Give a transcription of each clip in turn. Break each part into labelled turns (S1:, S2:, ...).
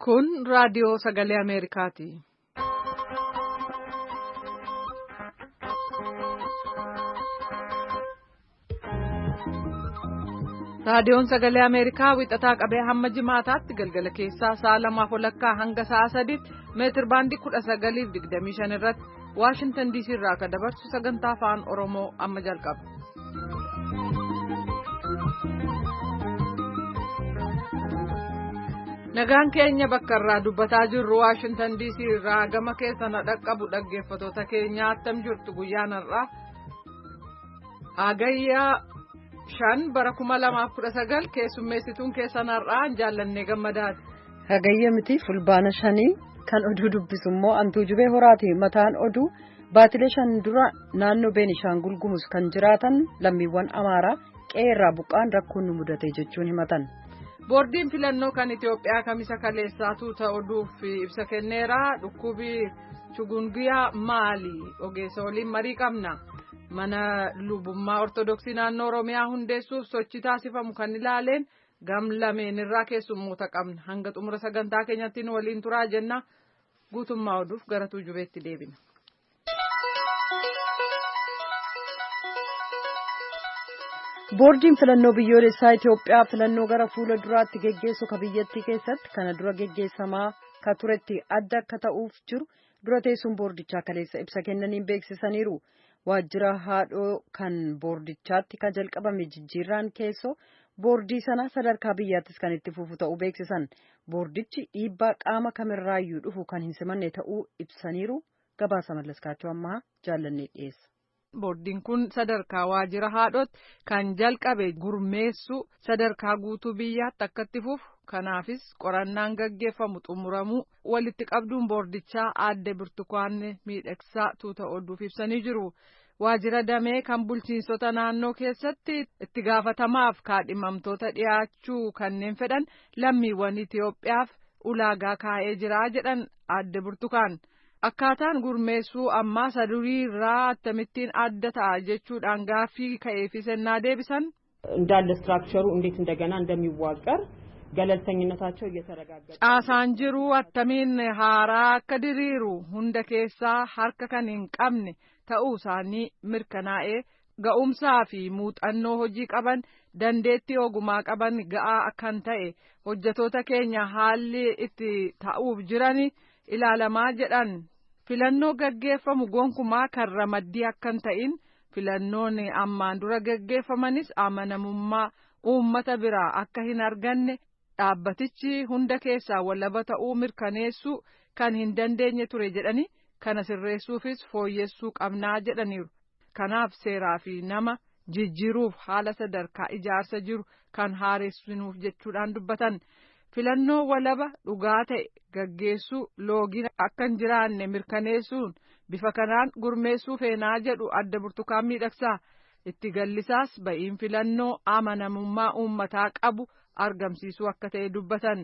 S1: Kun raadiyoo sagalee Ameerikaati. Raadiyoon sagalee Ameerikaa wixataa qabee hamma jimaataatti galgala keessaa sa'a lamaaf walakkaa hanga sa'a sadiitti meetir baandii 19:25 irratti Waashintan DC irraa akka dabarsu sagantaa afaan Oromoo amma jalqaba. Nagaan keenya bakka irraa dubbataa jirru Waashintan DC irraa gama keessan dhaqqabu dhaggeeffattoota keenya attam jirtu guyyaan har'aa Hagayyaa 5 bara 2019 keessummeessituun keessan har'aa jaallannee gammadaati.
S2: Hagayya miti fulbaana shanii kan oduu dubbisu immoo Antuu Jubee Horaati. Mataan oduu baatilee shan dura naannoo Beenishaangul Gumuz kan jiraatan lammiiwwan Amaaraa qe'ee irraa buqqaan rakkoon nu mudate jechuun himatan.
S1: Boordiin filannoo kan Itoophiyaa kamisa kaleessaa tuuta oduuf ibsa kenneera. Dhukkubi chikungunyaa maali? Ogeessa waliin marii qabna. Mana lubummaa Ortodoksii naannoo Oromiyaa hundeessuuf sochii taasifamu kan ilaaleen gam lameen irraa keessummoota qabna. Hanga xumura sagantaa keenyatti nu waliin turaa jenna. Guutummaa oduuf gara tuujubeetti deebina.
S2: Boordiin filannoo biyyoolessaa Itoophiyaa filannoo gara fuula duraatti geggeessu ka biyyattii keessatti kana dura geggeessamaa ka turetti adda akka ta'uuf jiru dura teessuun boordichaa kaleessa ibsa kennaniin beeksisaniiru. Waajjira haadhoo kan boordichaatti kan jalqabame jijjiirraan keessoo boordii sana sadarkaa biyyaattis kan itti fufu ta'uu beeksisan. Boordichi dhiibbaa qaama kamirraayyuu dhufu kan hin simanne ta'uu ibsaniiru. Gabaasa Mallaskaachoo ammaa jaallannee dhiyeessa.
S1: Boordiin kun sadarkaa waajjira haadhootti kan jalqabe gurmeessuu sadarkaa guutuu biyyaatti akka itti fufu kanaafis qorannaan gaggeeffamu xumuramuu walitti qabduun boordichaa aadde Birtukaan Miidhagsaa tuuta oduuf ibsanii jiru. Waajjira damee kan bulchiinsota naannoo keessatti itti gaafatamaaf kaadhimamtoota dhiyaachuu kanneen fedhan lammiiwwan Itoophiyaaf ulaagaa kaa'ee jira jedhan aadde Birtukaan. Akkaataan gurmeessuu ammaa isa durii irraa akkamittiin adda ta'a jechuudhaan gaaffii ka'eefi sennaa deebisan.
S3: እንዳለ ስትራክቸሩ እንዴት እንደገና እንደሚዋቀር ገለልተኝነታቸው እየተረጋገጠ
S1: Caasaan jiru attamiin haaraa akka diriiru hunda keessaa harka kan hin qabne ta'uu isaanii mirkanaa'ee ga'umsaa fi muuxannoo hojii qaban dandeettii ogumaa qaban ga'aa kan ta'e hojjetoota keenya haalli itti ta'uuf jirani ilaalamaa jedhan. Filannoo gaggeeffamu gonkumaa kan ramaddii akka hin ta'in filannoon ammaan dura gaggeeffamanis amanamummaa uummata biraa akka hin arganne dhaabbatichi hunda keessaa walaba ta'uu mirkaneessuu kan hin dandeenye ture jedhani kana sirreessuufis fooyyessuu qabnaa jedhaniiru. Kanaaf seeraa fi nama jijjiiruuf haala sadarkaa ijaarsa jiru kan haaressinuuf jechuudhaan dubbatan. Filannoo walaba dhugaa ta'e gaggeessuu loogiin akka hin jiraanne mirkaneessuun bifa kanaan gurmeessuu feenaa jedhu adda Burtukaan Miidhagsaa. Itti gallisaas ba'iin filannoo amanamummaa uummataa qabu argamsiisuu akka ta'e dubbatan.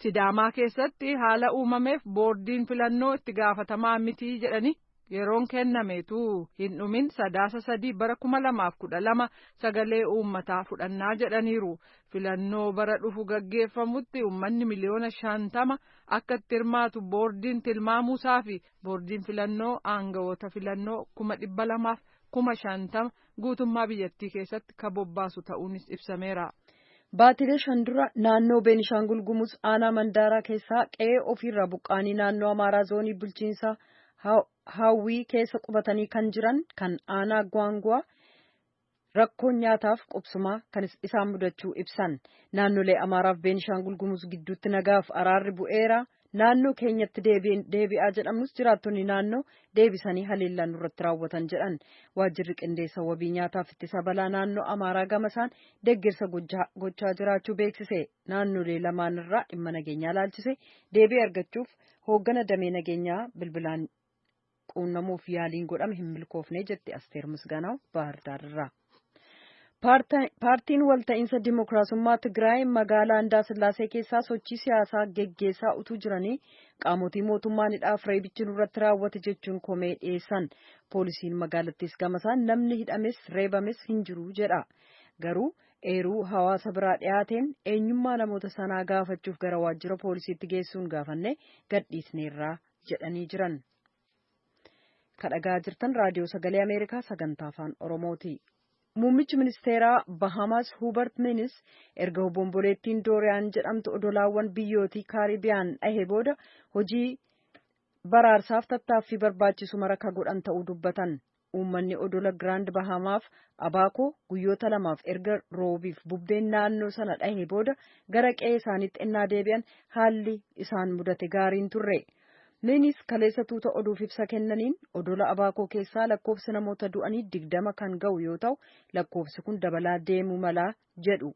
S1: Sidaamaa keessatti haala uumameef boordiin filannoo itti gaafatamaa mitii jedhani yeroon kennameetu hin dhumin sadaasa 3 bara 2012 sagalee uummataa fudhannaa jedhaniiru. Filannoo bara dhufu gaggeeffamutti uummanni miliyoona 50 akka itti hirmaatu boordiin tilmaamuusaa fi boordiin filannoo aangawoota filannoo 250,000 guutummaa biyyattii keessatti ka bobbaasu ta'uunis ibsameera.
S2: Baatilee shan dura naannoo Beenishaangul Gumuz aanaa Mandaaraa keessaa qe'ee ofiirraa buqqaanii naannoo Amaaraa zoonii bulchiinsa Hawwii keessa qubatanii kan jiran kan aanaa Gwaangwaa rakkoon nyaataaf qubsumaa kan isaan mudachuu ibsan. Naannolee Amaaraaf Beenishaangul Gumuz gidduutti nagaaf araarri bu'eera. Naannoo keenyatti deebi'aa jedhamus jiraattonni naannoo deebisanii haleellaa nurratti raawwatan jedhan. Waajjirri qindeessa wabii nyaataaf ittisa balaa naannoo Amaaraa gamasaan deeggarsa gochaa jiraachuu beeksise. Naannolee lamaan irraa dhimma nageenyaa laalchise deebii argachuuf hooggana damee nageenyaa bilbilaan quunnamuuf yaaliin godhame hin milkoofne jetti Asteer Misgaanaw Baahir Daarirraa. Paartiin walta'iinsa Dimookiraasummaa Tigraay magaalaa Indaasillaasee keessaa sochii siyaasaa geggeessaa utuu jiranii qaamotii mootummaan hidhaaf reebichi nurratti raawwate jechuun komee dhiyeessan. Poolisiin magaalattis gamasaan namni hidhames reebames hin jiru jedha. Garuu Eeruu hawaasa biraa dhiyaateen eenyummaa namoota sanaa gaafachuuf gara waajjira poolisiitti geessuun gaafanne gadhiisneerraa jedhanii jiran. Kadhagaa jirtan raadiyoo sagalee Ameerikaa sagantaa afaan Oromooti. Muummichi ministeeraa Bahamas Hubert Minis erga obomboleettiin Dooriyaan jedhamtu odolaawwan biyyootii Kaaribiyaan dhahe booda hojii baraarsaaf tattaaffii barbaachisu mara ka godhan ta'uu dubbatan. Uummanni odola Giraand Bahamaaf Abaakoo guyyoota lamaaf erga roobiif bubbeen naannoo sana dhahe booda gara qe'ee isaaniitti ennaa deebi'an haalli isaan mudate gaariin turre. Minis kaleessa tuuta oduuf ibsa kennaniin odola Abaakoo keessaa lakkoofsi namoota du'anii 20 kan ga'u yoo ta'u lakkoofsi kun dabalaa deemuu malaa jedhu.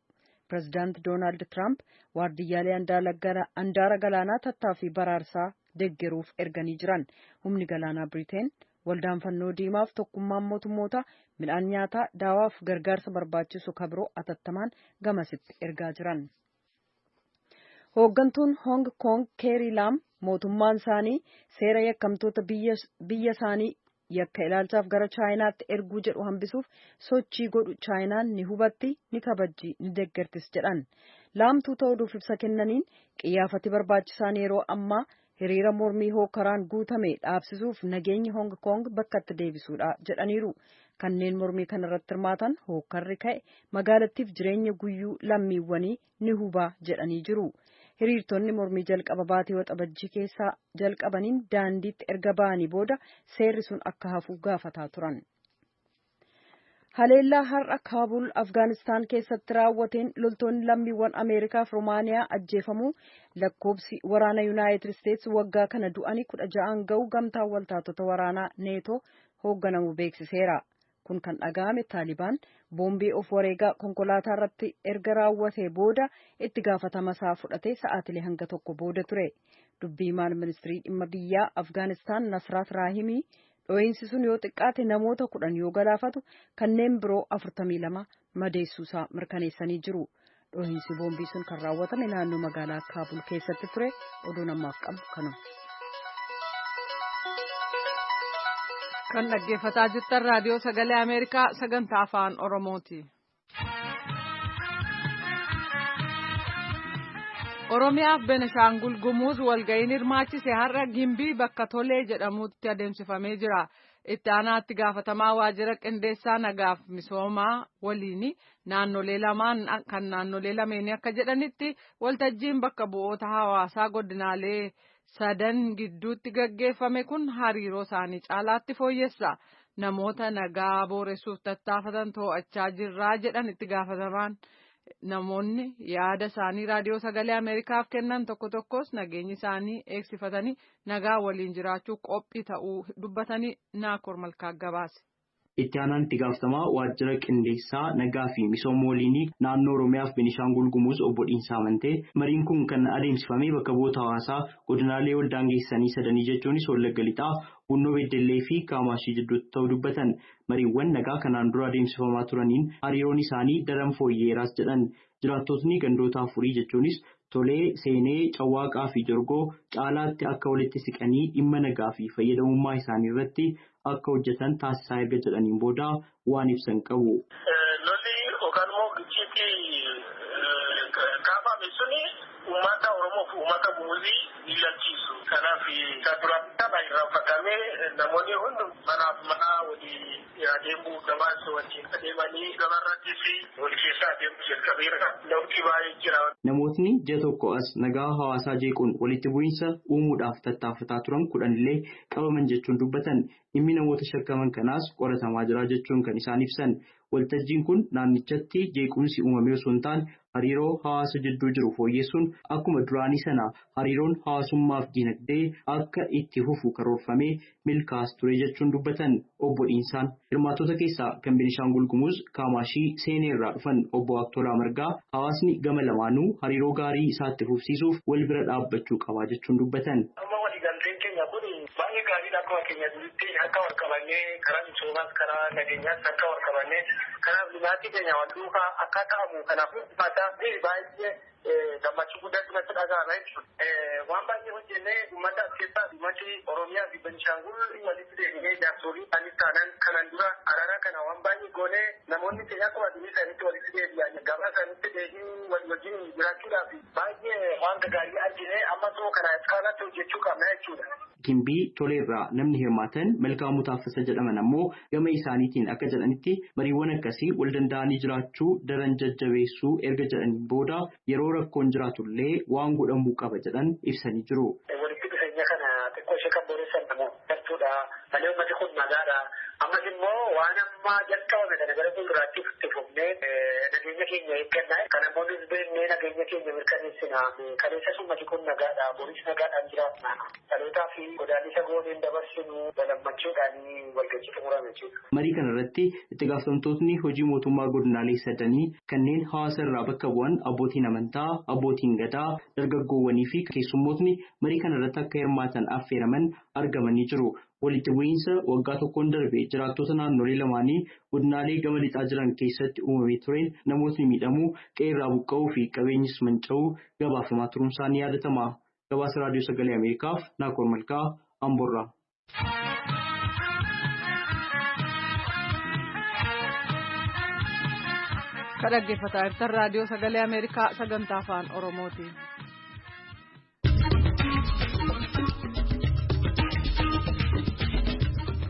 S2: Pireezidaant Doonaald Tiraamp waardiyyaalee andaara galaanaa tattaaffii baraarsaa deggeruuf erganii jiran. Humni galaanaa Biriteen waldaan fannoo diimaaf tokkummaan mootummoota midhaan nyaataa daawaaf gargaarsa barbaachisu kabiroo atattamaan gamasitti ergaa jiran. Hooggantuun Hong Kong Keeri Laam mootummaan isaanii seera yakkamtoota biyya isaanii yakka ilaalchaaf gara Chaayinaatti erguu jedhu hambisuuf sochii godhu Chaayinaan ni hubatti, ni kabajji, ni deeggartis jedhan. Laamtuu ta'uudhuuf ibsa kennaniin qiyyaafati barbaachisaan yeroo ammaa hiriira mormii hookaraan guutame dhaabsisuuf nageenya Hong Kong bakkatti deebisuudha jedhaniiru. Kanneen mormii kanarratti hirmaatan hookarri ka'e magaalattiif jireenya guyyuu lammiiwwanii ni hubaa jedhanii jiru. Hiriirtonni mormii jalqaba baatee waxabajjii keessaa jalqabaniin daandiitti erga ba'anii booda seerri sun akka hafu gaafataa turan. Haleellaa har'a Kaabul Afgaanistaan keessatti raawwateen loltoonni lammiiwwan Ameerikaa fi Rumaaniyaa ajjeefamuu lakkoobsi waraana Yuunaayitid Isteets waggaa kana du'anii 16 ga'u gamtaan waltaatota waraanaa Neetoo hoogganamu beeksiseera. Kun kan dhaga'ame Taalibaan boombii of wareegaa konkolaataa irratti erga raawwatee booda itti gaafatama isaa fudhatee sa'aatilee hanga tokko booda ture. Dubbii himaan ministirii dhimma biyyaa Afgaanistaan Nasraat Raahimii dho'iinsi sun yoo xiqqaate namoota 10 yoo galaafatu kanneen biroo 42 madeessuusaa mirkaneessanii jiru. Dho'iinsi boombii sun kan raawwatame naannoo magaalaa Kaabul keessatti ture. Oduun ammaaf qabnu kanuma.
S1: Kan dhaggeeffataa jirtan raadiyoo sagalee Ameerikaa sagantaa afaan Oromooti. Oromiyaaf Benishaangul Gumuz walga'iin hirmaachise har'a Gimbii bakka Tolee jedhamutti adeemsifamee jira. Itti aanaatti gaafatamaa waajjira qindeessaa nagaaf misoomaa waliin naannolee lamaan kan naannolee lameenii akka jedhanitti waltajjiin bakka bu'oota hawaasaa godinaalee sadan gidduutti gaggeeffame kun hariiroo isaanii caalaatti fooyyessa. Namoota nagaa booressuuf tattaafatan to'achaa jirraa jedhan itti gaafatamaan. Namoonni yaada isaanii raadiyoo sagalee Ameerikaaf kennan tokko tokkos nageenyi isaanii eegsifatanii nagaa waliin jiraachuu qophii ta'uu dubbatanii Naakoor Malkaa gabaase.
S4: Itti aanaan itti gaafatamaa waajjira qindeessaa nagaa fi misooma waliinii naannoo Oromiyaa fi Beenishaangul Gumuz obbo Dhiinsaa Amantee mariin kun kan adeemsifame bakka bu'oota hawaasaa godinaalee waldaangeessanii sadanii jechuunis Wallagga Lixaa, Bunnoo Beddellee fi Kaamaashii jidduutti ta'uu dubbatan. Mariiwwan nagaa kanaan dura adeemsifamaa turaniin hariiroon isaanii daran fooyyeeraas jedhan. Jiraattotni gandoota afurii jechuunis Tolee, Seenee, Cawwaaqaa fi Jorgoo caalaatti akka walitti siqanii dhimma nagaa fi fayyadamummaa isaanii irratti akka hojjetan taasisaa erga jedhaniin booda waan ibsan qabu.
S5: Lolli yookaan immoo gicciitti kaafame suni uummata Oromoo fi uummata Gumuzii ni lalchiisu. Kanaaf kan duraan kana irraanfatamee namoonni hundi manaaf mana walii adeemuu gabaas wajjin adeemanii gabaarrattis wal keessa adeemuu jalqabeera. Lafti baay'ee jira.
S4: Namootni ji'a tokko as nagaa hawaasaa jeequun walitti bu'iinsa uumuudhaaf tattaafataa turan 10 illee qabaman jechuun dubbatan. Dhimmi namoota shakkaman kanaas qoratamaa jira jechuun kan isaan ibsan. Waltajjiin kun naannichatti jeequmsi uumame osoo hin taane hariiroo hawaasa jidduu jiru fooyyessuun akkuma duraanii sana hariiroon hawaasummaaf dinagdee akka itti fufu karoorfamee milkaas ture jechuun dubbatan obbo Dhiinsaan. Hirmaattota keessaa kan Beenishaangul Gumuz Kaamaashii Seenee irraa dhufan obbo Aktolaa Margaa hawaasni gama lamaanuu hariiroo gaarii isaatti fufsiisuuf wal bira dhaabbachuu qaba jechuun dubbatan.
S5: Amma waliigalteen keenya kun baay'ee gaariidha. akkuma keenya duriitti harka wal qabannee karaa misoomaas karaa nageenyaas harka wal qabannee kanaaf limaatii keenya wal duukaa akka ta'amu kanaaf uffata baay'ee gammachuu guddaatu natti dhaga'ama jechuudha. Waan baay'ee hojjennee uummata as keessaa uummati Oromiyaa fi Benishaangul walitti deebinee jaarsolii isaaniis taanaan kanan dura araara kana waan baay'ee goonee namoonni keenya akkuma durii isaaniitti walitti deebi'an gabaa isaaniitti deebiin wal wajjin jiraachuudhaaf baay'ee waan gaarii argine amma soo kana caalatti hojjechuu qabna jechuudha.
S4: Gimbii Toleerraa namni hirmaatan Malkaamuu Taaffasa jedhaman ammoo gama isaaniitiin akka jedhanitti mariiwwan akkasii wal danda'anii jiraachuu daran jajjabeessuu erga jedhaniin booda yeroo rakkoon jiraatullee waan godhamuu qaba jedhan ibsanii jiru.
S5: Walitti dhufeenya kana xiqqoo ishee kan boreessan namoota gartuudha. Malee uummati kun nagaadha. Ammas immoo waan ammaa jalqabame kana gara fuulduraatti itti fufnee nageenya keenya eeggannaa. Kana immoo nuti beeknee nageenya keenya mirkaneessina. Kaleessas uummati kun nagaadha. Boris nagaadhaan jiraatna. Dhalootaa fi godaannisa gooneen dabarsinu walammachuudhaan walgahii xumurame jechuudha.
S4: Marii kana irratti itti gaafatamtootni hojii mootummaa godinaalee sadanii kanneen hawaasa irraa bakka bu'an abbootiin amantaa, abbootiin gadaa, dargaggoowwanii fi keessummootni marii kana irratti akka hirmaatan affeeraman argamanii jiru. Walitti bu'iinsa waggaa tokkoon darbe jiraattota naannolee lamaanii godinaalee gama lixaa jiran keessatti uumamee tureen namootni miidhamuu, qe'ee buqqa'uu fi qabeenyis manca'uu gabaafamaa turuun isaanii yaadatama. Gabaasa Raadiyoo Sagalee Ameerikaaf Naakoor Malkaa Amboorraa.
S1: Kan dhaggeeffataa jirtan Raadiyoo Sagalee Ameerikaa sagantaa afaan Oromooti.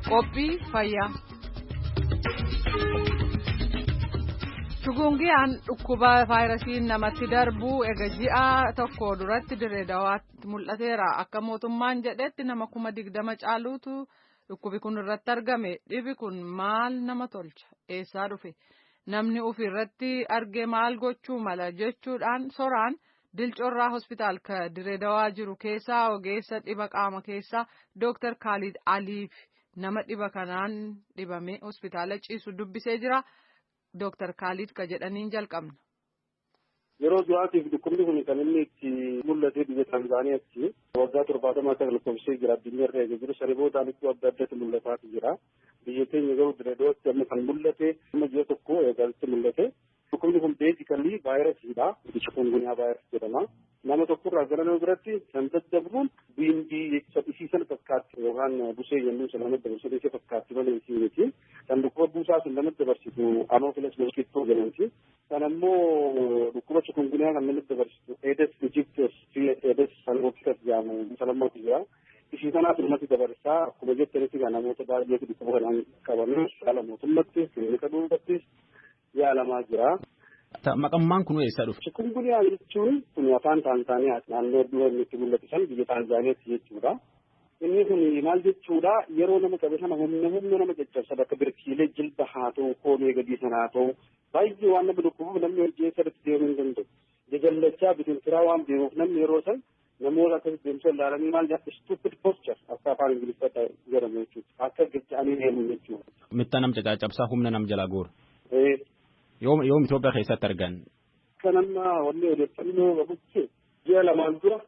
S1: Qophii fayyaa. Chigungiyaan dhukkuba vaayirasiin namatti darbu ega ji'a tokko duratti dirree dawaatti mul'ateera. Akka mootummaan jedhetti nama 20,000 caaluutu dhukkubi kun irratti argame. Dhibi kun maal nama tolcha? Eessaa dhufe? Namni ofirratti arge maal gochuu mala jechuudhaan soraan Dilcorraa hospitaal ka dirree dawaa jiru keessaa ogeessa dhiba qaama keessaa Dooktar Kaalid Aliif nama dhiba kanaan dhibame hospitaala ciisu dubbisee jira. Dooktar Kaalid ka jedhaniin jalqabna.
S6: Yeroo duraatiif dhukkubni kun kan inni itti mul'ate biyya Tanzaaniyaatti waggaa 70 akka lakkoofsee jira addunyaa irra eegee jiru sanii boodaan iddoo adda addaatti mul'ataatu jira. Biyya keenya garuu Dirreedawaatti amma kan mul'ate amma ji'a tokko eegaletti mul'ate. Dhukkubni kun beezikalii vaayirasiidha. Chikungunyaa vaayirasii jedhama. Nama tokkorraa gara nama biratti kan daddabruun biindii isiisan fakkaatti yookaan busee jennuu isa namatti dabarsitu ishee fakkaatti malee isii miti. Kan dhukkuba buusaa sun namatti dabarsitu anoofilas moskiittoo jedhamti. Kan ammoo dhukkuba chikungunyaa kan namatti dabarsitu Aedes aegyptus fi Aedes albopictus jedhamu isa lamatu jira. Ishii kanaaf namatti dabarsaa akkuma jettanitti kan namoota baay'eetu dhukkuba kanaan qabame haala mootummaattis kilinika dhuunfaattis yaalamaa jira.
S7: Maqaan kun eessaa dhufe?
S6: Chikungunyaa jechuun kun afaan Taanzaaniyaati. Naannoo dura inni itti mul'atu san biyya Taanzaaniyaatti jechuudha. Inni kun maal jechuudha yeroo nama qabe sana humna nama caccabsa bakka birkiilee jilba haa ta'u koomee gadii sana haa ta'u baay'ee waan nama dhukkubuuf namni hojii sirriitti deemuu hin danda'u. Jajallachaa bitintiraa waan deemuuf namni yeroo san namoota akkasitti deemsa ilaalanii maal jedhu stupid posture akka afaan Ingiliffaatti jedhamu jechuudha. Akka gajja'anii deemu jechuudha.
S7: Mittaa nam caccabsaa humna nam jalaa goora. Yoom Itoophiyaa keessatti argan?
S6: Kan amma wanni odeeffannoo qabutti ji'a lamaan dura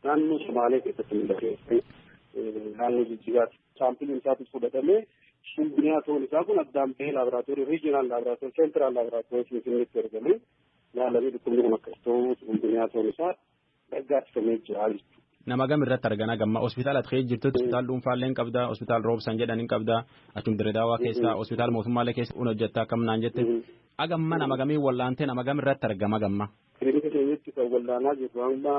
S6: naannoo Somaalee keessatti mul'ate. Naannoo Jijjigaatti. Saampiliin isaatu fudhatamee chikungunyaa ta'uun isaa kun addaan bahee laaboraatoorii riijinaal laaboraatoorii seentiraal laaboraatoorii Finfinneetti ergamee yaalamee dhukkubni kun akkas ta'uu chikungunyaa ta'uun isaa raggaasifamee jira jechuudha.
S7: Nama gam irratti argana gamma hospitaala ati keessa jirtutti hospitaala dhuunfaallee hin qabda hospitaala roobsan jedhan hin qabda achum Dirree Dawaa keessa hospitaala mootummaallee keessa un hojjetta akkam naan jette agamma nama gamii wallaantee nama gam irratti argama gamma.
S6: Kilinika keenyatti kan wallaanaa jirru amma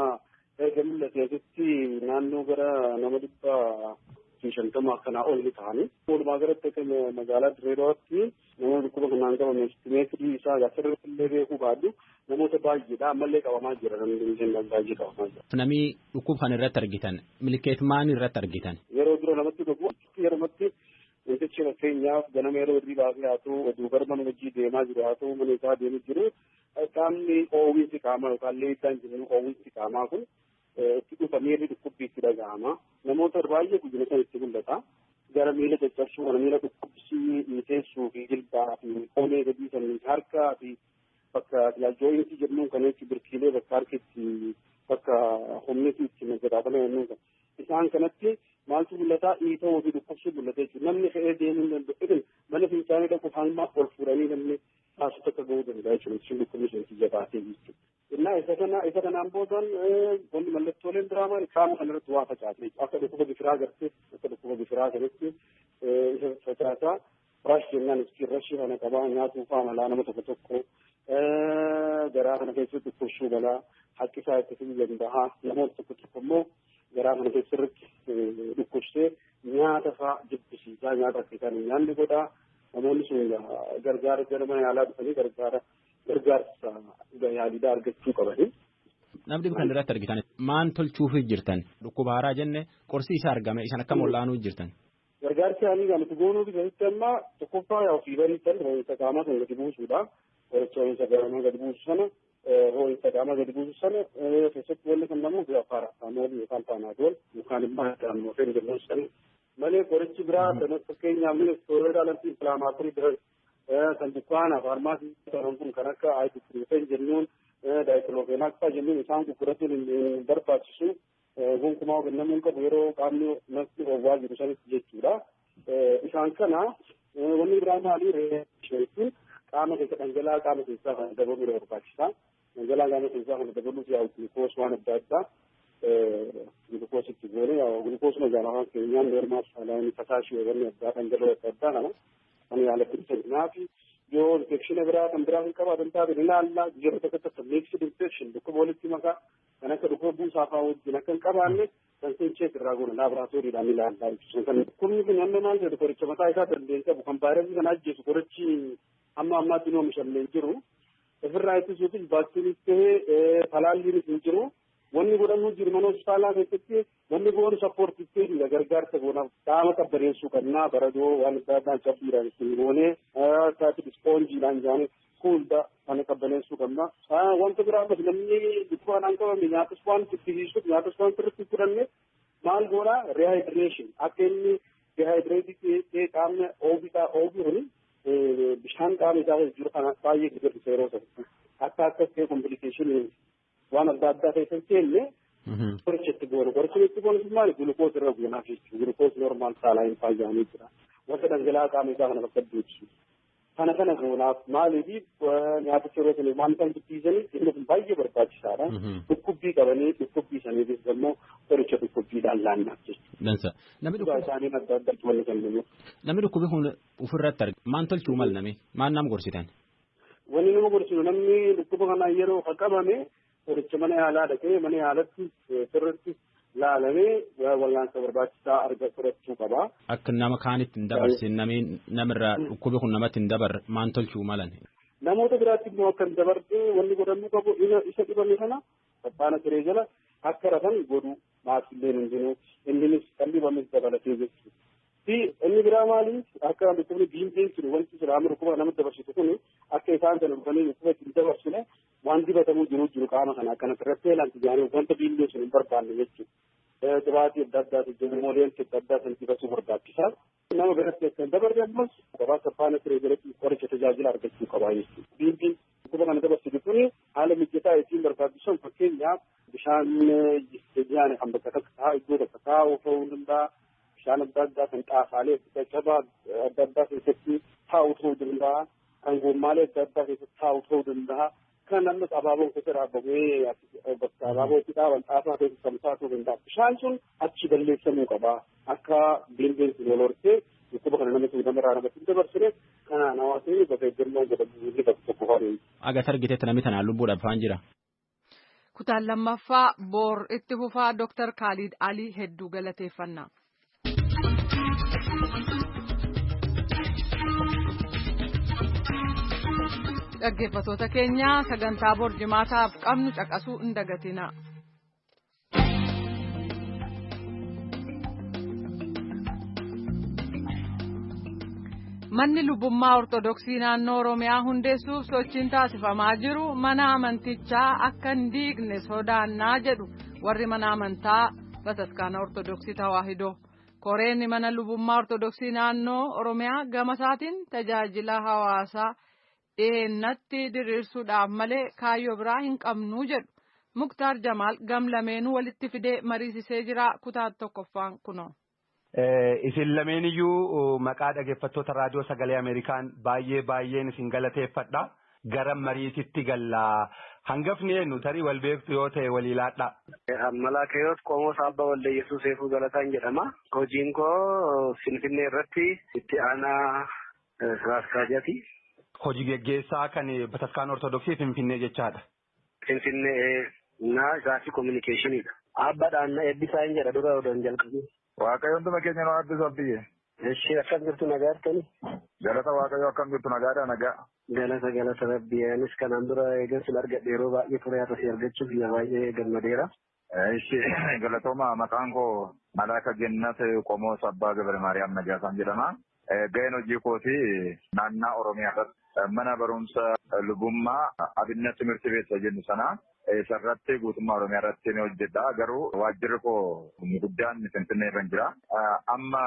S6: erga mul'ateetitti naannoo gara nama 150 akkanaa ol ni ta'ani. Walumaa galatti akka magaalaa Dirree Dawaatti namoota dhukkuba kanaan qabame estimeetirii isaa sirriitti illee beekuu baadhu namoota baay'eedha ammallee qabamaa jira namni baay'ee qabamaa jira.
S7: Namni dhukkuba kana irratti argitan milkeet maanii irratti argitan?
S6: Yeroo dura namatti dhufu yerumatti wantichi fakkeenyaaf ganama yeroo hirribaa baasee haa ta'u oduu gara mana hojii deemaa jiru haa ta'u mana isaa deemee jiru qaamni oowwiinsi qaamaa yookaan leessaan jennu oowwiinsi qaamaa kun itti dhufa miirri dhukkubbii itti dhaga'ama. Namoota baay'ee guddina kan itti mul'ata. Gara miila caccabsuu kana miila dhukkubsii miseessuu fi jilbaa fi qoomee gadii sanii harkaa fi bakka jooyintii jennuun kan jechuun birkiilee bakka harki itti bakka humni itti magagaafame jennuun kan. Isaan kanatti Maaltu mul'ata? Dhiita'uu fi dhukkubsuu mul'ata jechuudha. Namni ka'ee deemuu hin danda'u. Mana fincaanii dhaquuf hamma ol fuudhanii namni taasisu takka ga'uu danda'a jechuudha. Sun dhukkubni sun itti jabaatee jechuudha. Innaa isa kana isa kanaan boodaan wanni mallattooleen biraa maali? Qaama kanarratti waa facaasa. Akka dhukkuba gifiraa gartee akka dhukkuba gifiraa kanatti isa facaasaa. Raash jennaan itti rashii kana qabaa nyaatuu faa malaa nama tokko tokko garaa kana keessatti dhukkubsuu malaa haqqisaa itti fiduu danda'a. Namoota tokko tokko immoo garaa kana keessatti dhukkubsee nyaata faa jibbisiisaa nyaata akka isaan hin nyaanne godhaa. Namoonni sun gargaara gara mana yaalaa dhufanii gargaara gargaarsa yaaliidhaa argachuu qabani.
S7: Namni kan irratti argitan maan tolchuufii jirtan dhukkuba haaraa jenne qorsi isaa argame isan akkam ol'aanuu jirtan.
S6: Gargaarsi yaanii kan nuti goonuu keessatti amma tokkoffaa yaa ofii bariitan ho'iinsa qaamaa kan gadi buusuudha. Qoricha ho'iinsa qaamaa gadi buusu sana ho'iinsa qaamaa gadi buusu sana keessatti wanni kan namu paaraasaamool yookaan paanaadool yookaan immoo acetaminofeen jennuun sana malee qorichi biraa kan fakkeenyaaf steroidal anti inflammatory drug kan dukkaana faarmaasii ta'an kun kan akka ibuprofen jennuun diclofenac fa'aa jennuun isaan gurgurachuun hin barbaachisu. Gonkumaa kennamuu hin qabu yeroo qaamni nafti oowwaa jiru sanitti jechuudha. Isaan kana wanni biraa maali jechuun qaama keessa dhangala'aa qaama keessaa kana dabaluu barbaachisa. Dhangala'aa qaama keessaa kana dabaluuf yaa'u gulukoos waan adda addaa gulukoos itti goone yaa'u gulukoosuma jaalafaan keenyaan normaal saalaayinii fasaashii wanni addaa dhangala'oo adda addaa kana kan yaalatti kennaafi yoo infekshina biraa kan biraa hin qabaatan taate ni laalla yeroo tokko tokko mixed infection dhukkuba walitti makaa kan akka dhukkuba buusaa fa'aa wajjin akka hin qabaanne kan sun cheek irraa goona laaboraatooriidhaan ni laallaa jechuudha. Kan dhukkubni kun amma maal jedhu qoricha mataa isaa dandeenye qabu kan vaayirasii kana ajjeesu qorichi amma ammaatti nu oomishamne hin jiru. Ofirraa ittisuufis vaaksiinis ta'ee talaalliinis hin jiru. Wanni godhamuu jiru mana hospitaalaa keessatti wanni goonu sappoortisteedha gargaarsa goonaaf qaama qabbaneessuu qabnaa baradoo waan adda addaan cabbiidhaan ittiin goonee saati ispoonjiidhaan jaanii kuulda kana qabbaneessuu qabna. Wanta biraa ammas namni dhukkuba kanaan qabame nyaatas waan jibbisiisuuf nyaatas waan sirriitti fudhanne maal goona rehydration akka inni dehydrated ta'ee qaamni oomishaa oomishu kuni bishaan qaama isaa keessa jiru kana baay'ee gadi yeroo ta'u akka akkas ta'e komplikeeshinii waan adda addaa keessa seenne qoricha itti goonu qoricha itti goonu sun maali gulukoos irra goonaaf jechuudha gulukoos normaal saalaayin faayyaanii jira wanta dhangala'aa qaama isaa kana bakka deebisu kana kana goonaaf maaliif nyaata yeroo sana waan isaan jibbiisaniif inni kun baay'ee barbaachisaadha dhukkubbii qabanii dhukkubbii saniifis immoo qoricha dhukkubbiidhaan laannaaf jechuudha.
S7: Dansa. Namni
S6: Dhugaa isaanii adda addaatti wanni kennamu.
S7: Namni dhukkubi kun ofirratti arga maan tolchuu mal nami maan nam gorsitan.
S6: Wanni nama gorsinu namni dhukkuba kanaan yeroo qabame qoricha mana yaalaa dhaqee mana yaalatti sirriitti laalamee wallaansa barbaachisaa arga fudhachuu qaba.
S7: Akka nama kaanitti hin dabarsin namni namirraa dhukkubi kun namatti hin dabarre maan tolchuu malan.
S6: Namoota biraatti immoo akka hin dabarre wanni godhamuu qabu isa dhibame kana faana siree jala akka rafan godhu maasilleen hundinuu inninis kan dhibames dabalatee jechuudha. Fi inni biraa maali akka dhukkubni biimbeen sun wanti sun amma dhukkuba namatti dabarsitu kun akka isaan sana dhufanii dhukkuba ittiin dabarsine waan dibatamuu jiru jiru qaama kana akkanatti reppeelanti jedhanii wanta biimbeen sun hin barbaanne jechuudha. Dhibaatii adda addaati jirmooleen adda addaa san dibachuu barbaachisaa. Nama biratti akka hin dabarre ammas gabaasa faana siree jalatti qoricha tajaajila argachuu qaba jechuudha. Biimbiin dhukkuba kana dabarsitu kun haala mijataa ittiin barbaachisan fakkeenyaaf bishaan yaani kan bakka takka taa'u iddoo takka taa'u ta'uu danda'a. Bishaan adda addaa kan xaafaalee caccabaa adda addaa keessatti taa'u ta'uu danda'a. Kan goommaalee adda addaa keessatti taa'u ta'uu danda'a. Kan ammas abaaboon keessa dhaabamee bakka abaaboo itti dhaaban xaafaa keessa tamsaa ta'uu danda'a. Bishaan sun achi balleessamuu qaba. Akka biimbeen sun wal hortee dhukkuba kana namatti namarraa namatti hin dabarsine kanaan hawaasni bakka eeggannoo godhamu inni bakka tokko fa'a.
S7: Agas argitetti namni tanaan lubbuudhaaf faan jira.
S1: Kutaan lammaffaa boor itti fufaa Dr. Khalid Alii hedduu galateeffanna. Dhaggeeffattoota keenya sagantaa bor jimaataaf qabnu caqasuu hin dagatina. Manni lubummaa Ortodoksii naannoo Oromiyaa hundeessuuf sochiin taasifamaa jiru mana amantichaa akka hin diigne sodaannaa jedhu warri mana amantaa bataskaana Ortodoksii Tawaahidoo. Koreen mana lubummaa Ortodoksii naannoo Oromiyaa gama isaatiin tajaajila hawaasaa dhiyeennatti diriirsuudhaaf malee kaayyoo biraa hin qabnu jedhu. Muktaar Jamaal gam lameenuu walitti fidee mariisisee jira kutaa tokkoffaan kunoo.
S8: Isin lameeniyyuu maqaa dhaggeeffattoota raadiyoo sagalee Ameerikaan baay'ee baay'een isin galateeffadha. Gara mariititti gallaa. Hangafni eenyu tarii wal beektu yoo ta'e walii laadhaa.
S9: Malaakeeyoot Qomoos Abbaa Walda Yesuus Seefuu Galataan jedhama. Hojiin koo Finfinnee irratti itti aanaa Siraaskaajaati.
S8: Hojii geggeessaa kan Bataskaana Ortodoksii Finfinnee jechaadha.
S9: Finfinnee naa isaaf kominikeeshiniidha. Abbaadhaan eebbisaa hin jedha dura odoon jalqabu.
S10: Waaqayyo hunduma keenya nu eebbisu abbiyyee.
S9: Ishee akkam jirtu nagaa jirtani?
S10: Galata Waaqayyo akkam jirtu nagaadha nagaa.
S9: Galata galata rabbi anis kanaan dura eegansin argadhe yeroo baay'ee ture har'a si argachuuf baay'ee gammadeera.
S10: Ishee galatooma maqaan koo Malaaka Gennat Qomoos Abbaa Gabra Maariyaam Najaasaan jedhama. Gaheen hojii kooti naannaa Oromiyaa irratti mana barumsa lubummaa Abinnat Timirti Beet jennu sana isarratti guutummaa Oromiyaa irratti ni hojjedha. Garuu waajjirri koo guddaan Finfinnee irra jira. Amma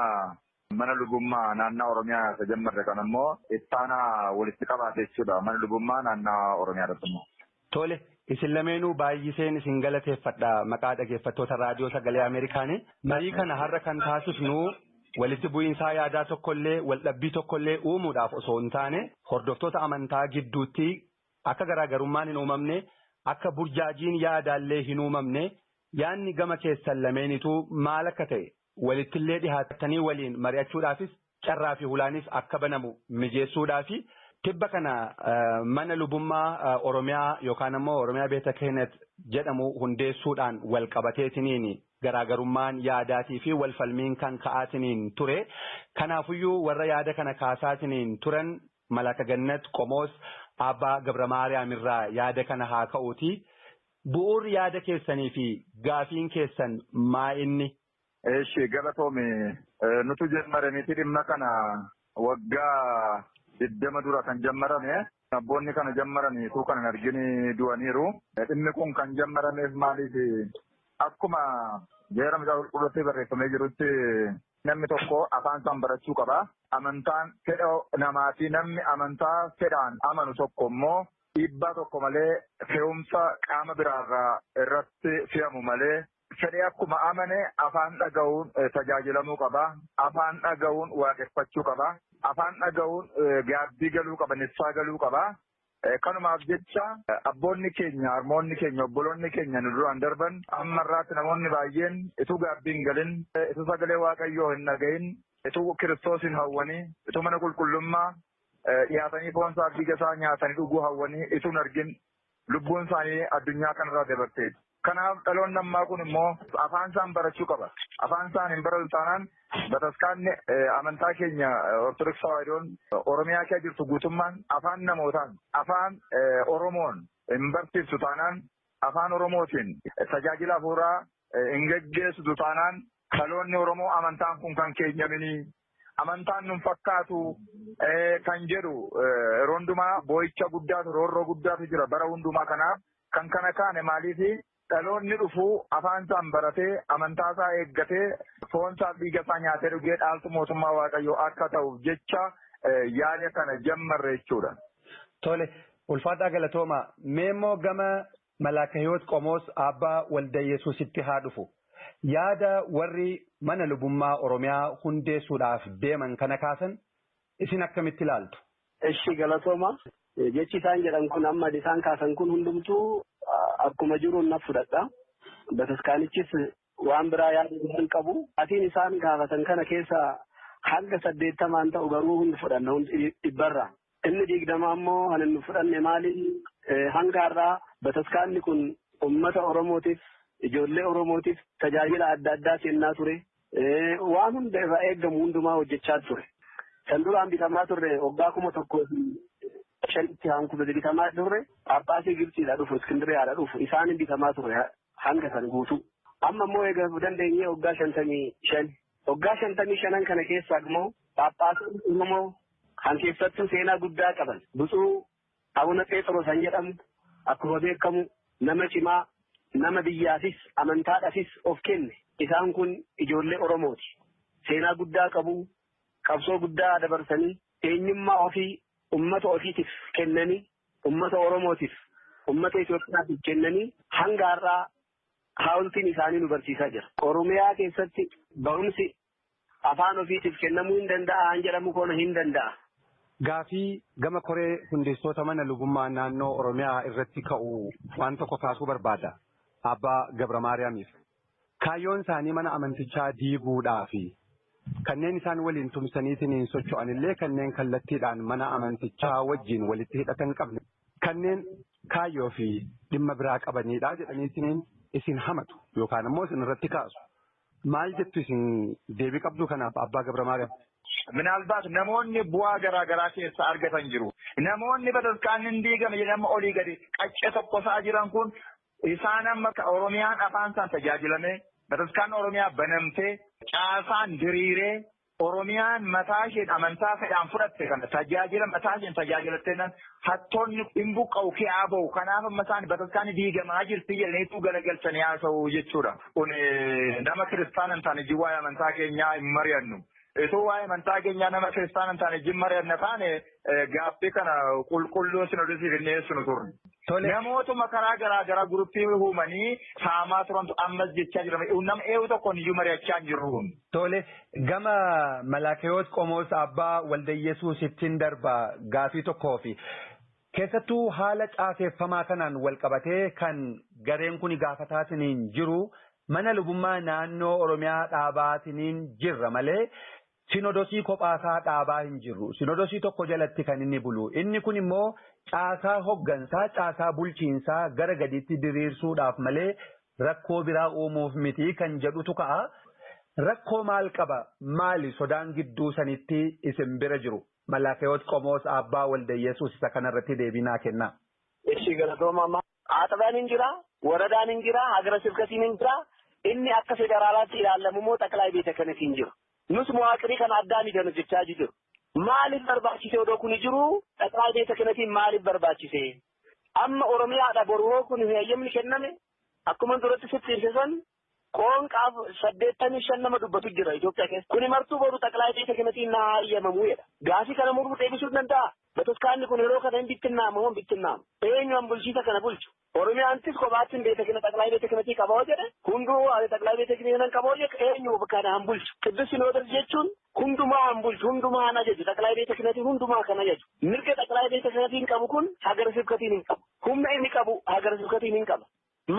S10: mana lubummaa naannaa Oromiyaa isa jammarre kan immoo ittaanaa walitti qabaate jechuudha. Mana lubummaa naannaa Oromiyaa irratti immoo.
S8: Tole isin lameenuu baay'iseen isin galateeffadha maqaa dhaggeeffattoota raadiyoo sagalee Ameerikaanii. Marii kana har'a kan taasifnu walitti bu'iinsaa yaadaa tokkollee waldhabbii tokkollee uumuudhaaf osoo hin taane hordoftoota amantaa gidduutti akka garaagarummaan hin uumamne akka burjaajiin yaadaallee hin uumamne yaadni gama keessan lameenituu maal akka ta'e walittillee dhihaatanii waliin mari'achuudhaafis carraa fi hulaanis akka banamu mijeessuudhaafi tibba kana mana lubummaa Oromiyaa yookaan ammoo Oromiyaa Beeta Keenet jedhamu hundeessuudhaan wal qabateetiniin garaagarummaan yaadaatii fi walfalmiin kan ka'aatiniin ture. Kanaafuyyuu warra yaada kana kaasaatiniin turan Malaaka Gannat Qomoos Abbaa Gabra Maariyaam irraa yaada kana haa ka'uuti. Bu'uurri yaada keessanii fi gaafiin keessan maa inni?
S10: Eeshi galatoome nutu jalqabe miti dhimma kana waggaa 20 dura kan jalqabame abboonni kana jalqabanii tuu kan hin argin du'aniiru. Dhimmi kun kan jalqabameef maaliif akkuma jeera macaafa qulqulluutti barreeffamee jirutti namni tokko afaan isaan barachuu qaba. Amantaan fedha namaa fi namni amantaa fedhaan amanu tokko immoo dhiibbaa tokko malee fe'umsa qaama biraarraa irratti fe'amu malee fedhee akkuma amane afaan dhaga'uun tajaajilamuu qaba. Afaan dhaga'uun waaqeffachuu qaba. Afaan dhaga'uun gaabbii galuu qaba, nissaa galuu qaba. Kanumaaf jecha abboonni keenya, harmoonni keenya, obboloonni keenya nu duraan darban amma irraatti namoonni baay'een ituu gaabbii hin galin, ituu sagalee Waaqayyoo hin dhagahin, ituu Kiristoos hin hawwanii, ituu mana qulqullummaa dhiyaatanii foon isaa dhiiga isaa nyaatanii dhuguu hawwanii ituu hin argin lubbuun isaanii addunyaa kanarraa dabarteeti. Kanaaf dhaloonni ammaa kun immoo afaan isaan barachuu qaba. Afaan isaan hin baratu taanaan bataskaanni amantaa keenya Ortodoksii Tawaahidoon Oromiyaa keessa jirtu guutummaan afaan namootaan afaan Oromoon hin barsiiftu taanaan afaan Oromootiin tajaajila hafuuraa hin geggeessitu taanaan dhaloonni Oromoo amantaan kun kan keenya miti amantaan nun fakkaatu kan jedhu yeroo hundumaa boo'icha guddaatu roorroo guddaatu jira bara hundumaa kanaaf kan kana kaane maaliifi dhaloonni dhufuu afaan isaan baratee amantaa isaa eeggatee foon isaa dhiiga isaa nyaatee dhugee dhaaltu mootummaa Waaqayyoo akka ta'uuf jecha yaada kana jammarre jechuudha.
S8: Tole ulfaadhaa galatooma mee immoo gama Malaaka Hiwoot Qomoos Abbaa Walda Yesuusitti haa dhufu. Yaada warri mana lubummaa Oromiyaa hundeessuudhaaf deeman kana kaasan isin akkamitti ilaaltu?
S9: Eshi galatooma. Jechi isaan jedhan kun amma isaan kaasan kun hundumtuu akkuma jiruun na fudhadha. Bataskaanichis waan biraa yaada hin qabu. Atiin isaan gaafatan kana keessa hanga 80 ta'u garuu hundi fudhanna hundi dhibbarra. Inni 20 ammoo kan inni fudhanne maali? Hanga har'aa bataskaanni kun uummata Oromootiif ijoollee Oromootiif tajaajila adda addaa kennaa ture. Waan hunda irraa eegamu hundumaa hojjechaa ture. Kan duraan bitamaa turre waggaa 1500 hankuma bitamaa turre Phaaphaasii Gibxiidha dhufu Iskindiriyaadha dhufu isaan bitamaa turre hanga san guutuu. Amma immoo eega dandeenyee waggaa 55. Waggaa 55 kana keessaa immoo Phaaphaasiin Oromoo kan keessattuu seenaa guddaa qaban Butsuu Abuna Phexros kan jedhamu akkuma beekamu nama cimaa nama biyyaafis amantaadhaafis of kenne isaan kun ijoollee Oromooti. Seenaa guddaa qabu qabsoo guddaa dabarsanii eenyummaa ofii ummata ofiitiif kennanii ummata Oromootiif ummata Itoophiyaatiif kennanii hanga har'aa haawultiin isaanii nu barsiisaa jira. Oromiyaa keessatti barumsi Afaan ofiitiif kennamuu hin danda'a han jedhamu kun hin danda'a.
S8: Gaafii gama koree hundeessitoota mana lubummaa naannoo Oromiyaa irratti ka'u waan tokko kaasuu barbaada. Abbaa Gabra Maariyaamiif. Kaayyoon isaanii mana amantichaa diiguudhaafi kanneen isaan waliin tumsaniitiin socho'an illee kanneen kallattiidhaan mana amantichaa wajjin walitti hidhatan qabne kanneen kaayyoo fi dhimma biraa qabanidha jedhaniitiin isin hamatu yookaan immoo isin irratti kaasu. Maal jettu isin deebii qabdu kanaaf Abbaa Gabra Maariyaam?
S10: Minaalbaat namoonni bu'aa garaa garaa keessaa argatan jiru. Namoonni bataskaanni hin diigame jedhama olii gadi qaccee tokko sa'a jiran kun isaan amma Oromiyaan afaan isaan tajaajilame bataskaan Oromiyaa banamtee caasaan diriiree Oromiyaan mataa isheen amantaa fedhaan fudhatte kana tajaajila mataa isheen tajaajilattee hattoonni hin buqqa'u ki'aa ba'u kanaaf amma isaan bataskaanni diigamaa jirti jedhaniitu galagalchanii haasa'u jechuudha. Kun nama kiristaana hin taane waa'ee amantaa keenyaa hin mari'annu. Itoo waa'ee amantaa keenyaa nama kiristaana hin taane wajjin mari'anna taane gaaffii kana qulqulluu sinodosiif hin dhiyeessinu turre. Namootuma karaa garaa garaa guruppii uumanii saamaa turantu ammas jechaa jira. Nama eewu tokkoon iyyuu mari'achaa hin jirru.
S8: Tole gama Malaakeyoot Qomoos Abbaa Waldayyesuusittiin darba gaafii tokkoofi. Keessattuu haala caaseffamaa kanaan wal qabatee kan gareen kun gaafataatiniin jiru mana lubummaa naannoo Oromiyaa dhaabaatiniin jirra malee sinodosii kophaasaa dhaabaa hin jirru. Sinodosii tokko jalatti kan inni bulu. Inni kun immoo caasaa hoggansaa, caasaa bulchiinsaa gara gadiitti diriirsuudhaaf malee rakkoo biraa uumuuf miti kan jedhutu ka'a. Rakkoo maal qaba? Maali sodaan gidduu sanitti isin bira jiru? Malaakeyoot Qomoos Abbaa Waldayyesuus isa kanarratti deebii naa kenna.
S9: Ishi galatooma Aaxabaan hin jira, waradaan hin jira, ሀገረ ስብከtiin hin jira. Inni akka federaalaatti ilaalamu immoo xaqilaa beeta kanatti hin jiru. Nus muwaaqirii kana addaan kan hojjechaa jiru. Maaliif barbaachise odoo kun jiru xaqilaa beeta kanatiin maaliif barbaachise? Amma Oromiyaadha boru kun heeyyamni kenname akkuma duratti sitti ibse san qoonqaaf 85 nama dubbatu jira Itoophiyaa keessa. Kuni martuu boru xaqilaa beeta kanatiin naa hayyamamuu jedha. Gaafii kana muruu deebisuu danda'a. Bataskaanni kun yeroo kana hin bittinnaamu moo hin bittinnaamu? Eenyu bulchiisa kana bulchu? Oromiyaantis kophaatti beeta kana xaqilaa beeta kanatii qabaa jedhe hunduu xaqilaa beeta kana qabaa jedhe eenyu kana han bulchu? Qidduus Sinoodos jechuun hundumaa han bulchu hundumaa han ajaju xaqilaa beeta kanatii hundumaa kan ajaju. Mirga xaqilaa beeta kanatiin qabu kun ሀገረ ስብከtiin hin qabu. Humna inni qabu ሀገረ ስብከtiin hin qaba.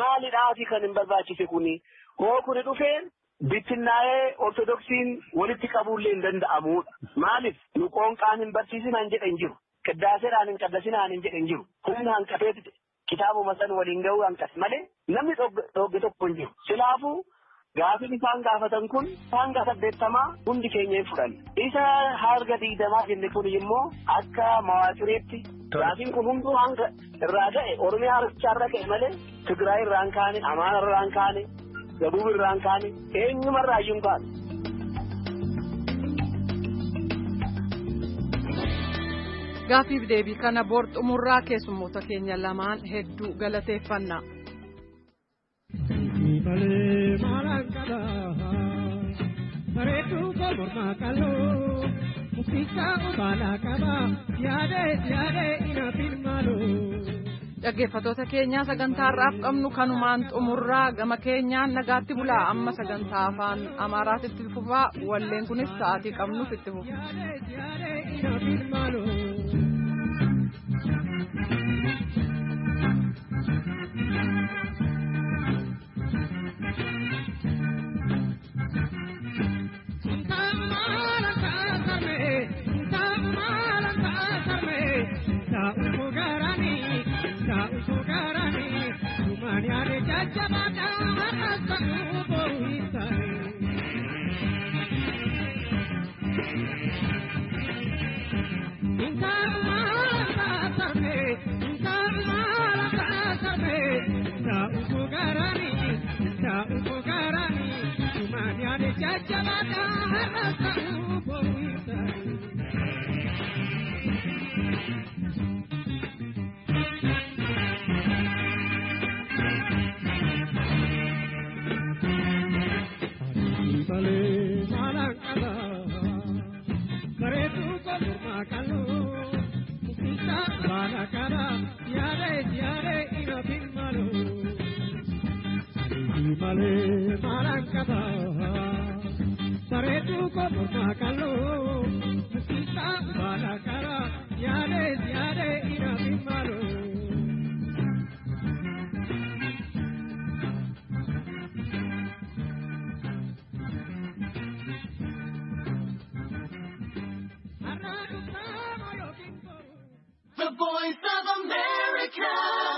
S9: Maalidhaafi kan hin barbaachise kuni? Hoo kuni dhufeen bittinnaa'ee ortodoksiin walitti qabuullee hin danda'amudha. Maaliif nu qoonqaan hin barsiisin han jedhe hin jiru. Qidaaseedhaan hin qaddasinaan hin jedhe hin jiru. Humna hanqateeti kitaabuma san waliin ga'uu hanqate malee namni dhogge tokko hin jiru. Silaafuu gaafiin isaan gaafatan kun hanga 80 hundi keenya hin fudhanne. Isa harga 20 jenne kun immoo akka mawaaqiriitti gaafiin kun hunduu hanga irraa ka'e Oromiyaa irraa ka'e malee Tigraay irraa hin kaane, Amaara irraa hin kaane, Jabuub irraa hin kaane, eenyumarraa iyyuu hin kaane.
S1: Gaafiif deebii kana bor xumurraa keessummoota keenya lamaan hedduu galateeffanna. Dhaggeeffattoota keenyaa sagantaa har'aaf qabnu kanumaan xumurraa gama keenyaan nagaatti bulaa amma sagantaa afaan Amaaraatti fufaa walleen kunis sa'aatii qabnuuf itti fufa.
S11: Malee malaan qaba. Sareetu The Voice of America.